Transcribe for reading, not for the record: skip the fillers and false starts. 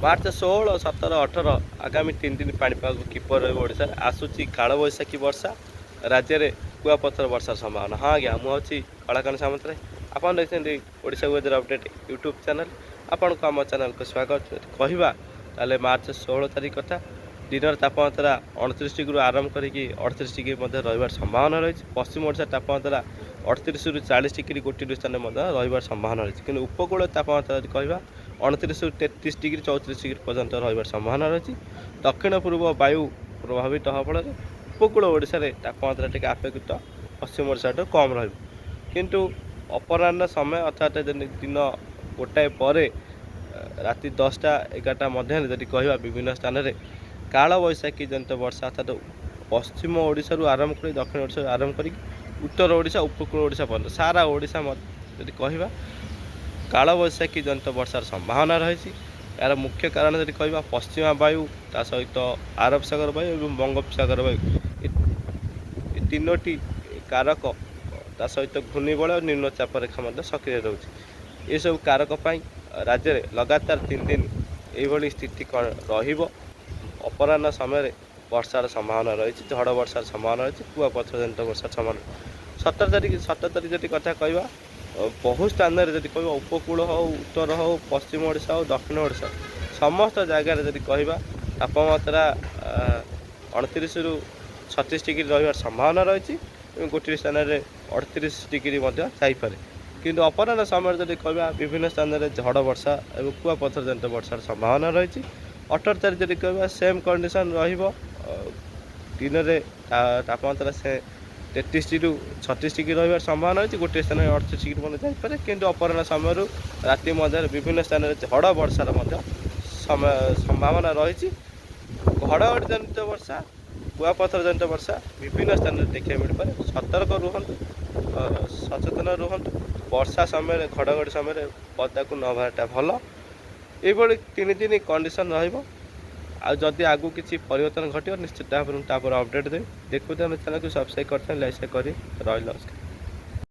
March 16, 17, 18 ଆଗାମୀ 3 ଦିନ ପାଣିପାଗ କିପରି ରହିବ ଓଡ଼ିଶାରେ? ଆସୁଛି କାଳବୈଶାଖୀ ବର୍ଷା, ରାଜ୍ୟରେ କୁଆପଥର ବର୍ଷାର ସମ୍ଭାବନା। ହଁ ଆଜ୍ଞା, ମୁଁ ଅଛି କଳାକାହ୍ନୁ ସାମନ୍ତରାୟ। ଆପଣ ଦେଖିଛନ୍ତି Odisha weather update YouTube channel. ଆପଣଙ୍କୁ ଆମ ଚ୍ୟାନେଲ୍କୁ ସ୍ୱାଗତ। ଯଦି କହିବା ତାହେଲେ ମାର୍ଚ୍ଚ 16 ତାରିଖ କଥା, ଦିନର ତାପମାତ୍ରା 29 ଡିଗ୍ରୀରୁ ଆରମ୍ଭ କରିକି 38 ଡିଗ୍ରୀ ମଧ୍ୟ ରହିବାର ସମ୍ଭାବନା ରହିଛି। ପଶ୍ଚିମ ଓଡ଼ିଶା ତାପମାତ୍ରା 38ରୁ 40 ଡିଗ୍ରୀ ଗୋଟିଏ ସ୍ଥାନରେ ମଧ୍ୟ ରହିବାର ସମ୍ଭାବନା ରହିଛି। କିନ୍ତୁ ଉପକୂଳ ତାପମାତ୍ରା ଯଦି କହିବା, 29ରୁ 33 ଡିଗ୍ରୀ, 34 ଡିଗ୍ରୀ ପର୍ଯ୍ୟନ୍ତ ରହିବାର ସମ୍ଭାବନା ରହିଛି। ଦକ୍ଷିଣ ପୂର୍ବ ବାୟୁ ପ୍ରଭାବିତ ହେବା ଫଳରେ ଉପକୂଳ ଓଡ଼ିଶାରେ ତାପମାତ୍ରା ଟିକେ ଆପେକ୍ଷିତ ପଶ୍ଚିମ ଓଡ଼ିଶାଠୁ କମ୍ ରହିବ। କିନ୍ତୁ ଅପରାହ୍ନ ସମୟ, ଅର୍ଥାତ୍ ଦିନ 1 ପରେ ରାତି 10ଟା 11ଟା ମଧ୍ୟରେ ଯଦି କହିବା, ବିଭିନ୍ନ ସ୍ଥାନରେ କାଳବୈଶାଖୀ ଜନିତ ବର୍ଷା, ଅର୍ଥାତ୍ ପଶ୍ଚିମ ଓଡ଼ିଶାରୁ ଆରମ୍ଭ କରି ଦକ୍ଷିଣ ଓଡ଼ିଶାରୁ ଆରମ୍ଭ କରିକି ଉତ୍ତର ଓଡ଼ିଶା, ଉପକୂଳ ଓଡ଼ିଶା ପର୍ଯ୍ୟନ୍ତ ସାରା ଓଡ଼ିଶା ଯଦି କହିବା, କାଳବୈଶାଖୀ ଜନିତ ବର୍ଷାର ସମ୍ଭାବନା ରହିଛି। ଏହାର ମୁଖ୍ୟ କାରଣ ଯଦି କହିବା, ପଶ୍ଚିମା ବାୟୁ, ତା ସହିତ ଆରବ ସାଗର ବାୟୁ ଏବଂ ବଙ୍ଗୋପସାଗର ବାୟୁ, ଏ ତିନୋଟି କାରକ, ତା ସହିତ ଘୂର୍ଣ୍ଣିବଳୟ, ନିମ୍ନଚାପ ରେଖା ମଧ୍ୟ ସକ୍ରିୟ ରହୁଛି। ଏସବୁ କାରକ ପାଇଁ ରାଜ୍ୟରେ ଲଗାତାର 3 ଦିନ ଏଇଭଳି ସ୍ଥିତି କ'ଣ ରହିବ। ଅପରାହ୍ନ ସମୟରେ ବର୍ଷାର ସମ୍ଭାବନା ରହିଛି, ଝଡ଼ ବର୍ଷାର ସମ୍ଭାବନା ରହିଛି, କୁଆପଥର ଜନିତ ବର୍ଷାର ସମ୍ଭାବନା। 17 ତାରିଖ, 17 ତାରିଖ ଯଦି କଥା କହିବା, ବହୁ ସ୍ଥାନରେ ଯଦି କହିବା, ଉପକୂଳ ହେଉ, ଉତ୍ତର ହେଉ, ପଶ୍ଚିମ ଓଡ଼ିଶା ହେଉ, ଦକ୍ଷିଣ ଓଡ଼ିଶା, ସମସ୍ତ ଜାଗାରେ ଯଦି କହିବା, ତାପମାତ୍ରା 29ରୁ 36 ଡିଗ୍ରୀ ରହିବାର ସମ୍ଭାବନା ରହିଛି ଏବଂ ଗୋଟିଏ ସ୍ଥାନରେ 38 ଡିଗ୍ରୀ ମଧ୍ୟ ଯାଇପାରେ। କିନ୍ତୁ ଅପରାହ୍ନ ସମୟରେ ଯଦି କହିବା, ବିଭିନ୍ନ ସ୍ଥାନରେ ଝଡ଼ ବର୍ଷା ଏବଂ କୁଆପଥର ଜନିତ ବର୍ଷାର ସମ୍ଭାବନା ରହିଛି। 18 ତାରିଖ ଯଦି କହିବା, ସେମ୍ କଣ୍ଡିସନ୍ ରହିବ। ଦିନରେ ତାପମାତ୍ରା ସେ 33ରୁ 36 ଡିଗ୍ରୀ ରହିବାର ସମ୍ଭାବନା ରହିଛି। ଗୋଟିଏ ସ୍ଥାନରେ 38 ଡିଗ୍ରୀ ମଧ୍ୟ ଯାଇପାରେ। କିନ୍ତୁ ଅପରାହ୍ନ ସମୟରୁ ରାତି ମଧ୍ୟରେ ବିଭିନ୍ନ ସ୍ଥାନରେ ଝଡ଼ ବର୍ଷାର ମଧ୍ୟ ସମୟ ସମ୍ଭାବନା ରହିଛି। ଘଡ଼ଘଡ଼ି ଜନିତ ବର୍ଷା, କୁଆପଥର ଜନିତ ବର୍ଷା ବିଭିନ୍ନ ସ୍ଥାନରେ ଦେଖିବାକୁ ମିଳିପାରେ। ସତର୍କ ରୁହନ୍ତୁ, ସଚେତନ ରୁହନ୍ତୁ। ବର୍ଷା ସମୟରେ, ଘଡ଼ଘଡ଼ି ସମୟରେ ପଦାକୁ ନ ବାହାରିଟା ଭଲ। ଏଇଭଳି 3 ଦିନ କଣ୍ଡିସନ୍ ରହିବ। ଆଉ ଯଦି ଆଗକୁ କିଛି ପରିବର୍ତ୍ତନ ଘଟିବ, ନିଶ୍ଚିତ ଭାବରେ ମୁଁ ତାପରେ ଅପଡ଼େଟ୍ ଦେବି। ଦେଖୁଥାନ୍ତୁ, ଚ୍ୟାନେଲକୁ ସବସ୍କ୍ରାଇବ୍ କରିଥାନ୍ତି, ଲାଇକ୍ ସେୟାର କରି। ରହିଲି, ନମସ୍କାର।